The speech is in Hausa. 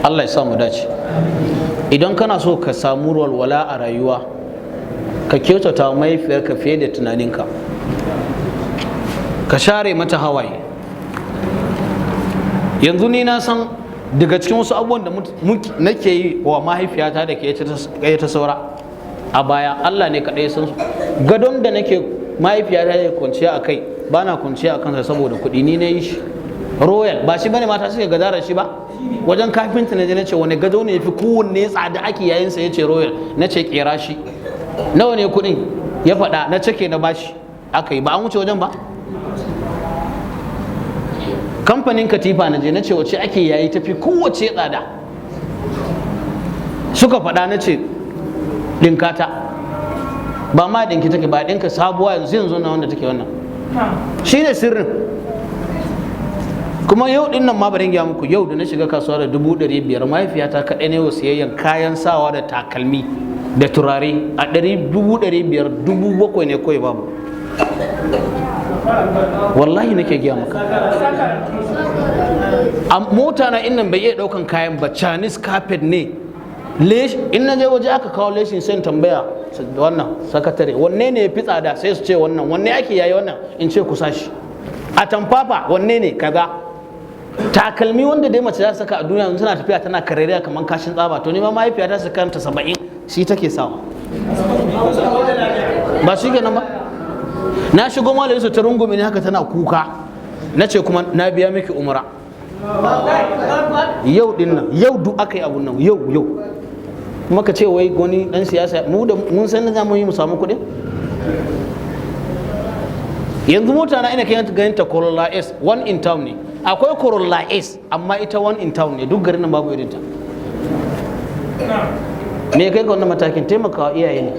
Allah ya sa mu dace. Idan kana so ka samu walwala a rayuwa, ka kyautata mahaifiyarka fiye da tunaninka, ka share mata hawaye. Yanzu ni na san daga cikin wasu abubuwan da nake yi wa mahaifiyata da ke ta saura a baya, Allah ne kaɗai san su. Gadon da nake mahaifiyata ya kwanciya a kai, ba na kwanciya a kansa saboda kuɗi. Ni na yi shi royal, ba shi bane mata suke gadara shi ba. Wajen kafinta na je, na ce, "Wani gado ne fi kowanne tsada ake yayin sa?" Ya ce royal. Na ce, "Kera shi, nawa ne kuɗin?" Ya faɗa, na cike na bashi, aka yi. Ba an wuce wajen ba. Kamfanin katifa na je, na ce, "Wace ake yayi tafi kowace tsada?" Suka faɗa, na ce, "Ɗinkata." Ba ma ɗinki take ba, ɗinka sabuwa yanzu yanzu na wanda take. Wannan shi ne sirrin. Kuma yau ɗin nan ma, bari gaya muku, yau da na shiga kasuwa da 500,000, mahaifiyata kaɗai ne wa siyayyan kayan sawa da takalmi da turare a ɗari 500,000, 7,000 ne kawai babu. Wallahi nake gaya maka. A mota na innan bai iya ɗaukan kayan ba. Chinese carpet ne. In na je waje aka kawo leshin, sai tambaya wannan sakatare, "Wanne ne ya fi tsada?" Sai su ce wannan. "Wanne ake yayi wannan?" In ce, "Kusa shi." A tamfafa wanne ne kaza? Takalmi wanda dai mace za ta saka a duniya yanzu, tana tafiya tana kareriya kamar kashin tsaba. To ni ma mahaifiyata su karanta 70 shi take sawa. Ba shi kenan ba. Na shigo, malamin su ta rungume ne haka tana kuka. Na ce kuma na biya miki umra yau din nan. Yau duk aka yi abun nan, yau yau. Kuma ka ce wai wani dan siyasa, mu da mun san za mu yi mu samu kuɗin. Yanzu mota na ina kai ganin ta, Corolla S, one in town ne. Akwai Corolla S, amma ita one in town ne, duk garin nan babu irin ta. Me kai ga wannan matakin? Taimakawa iyaye ne.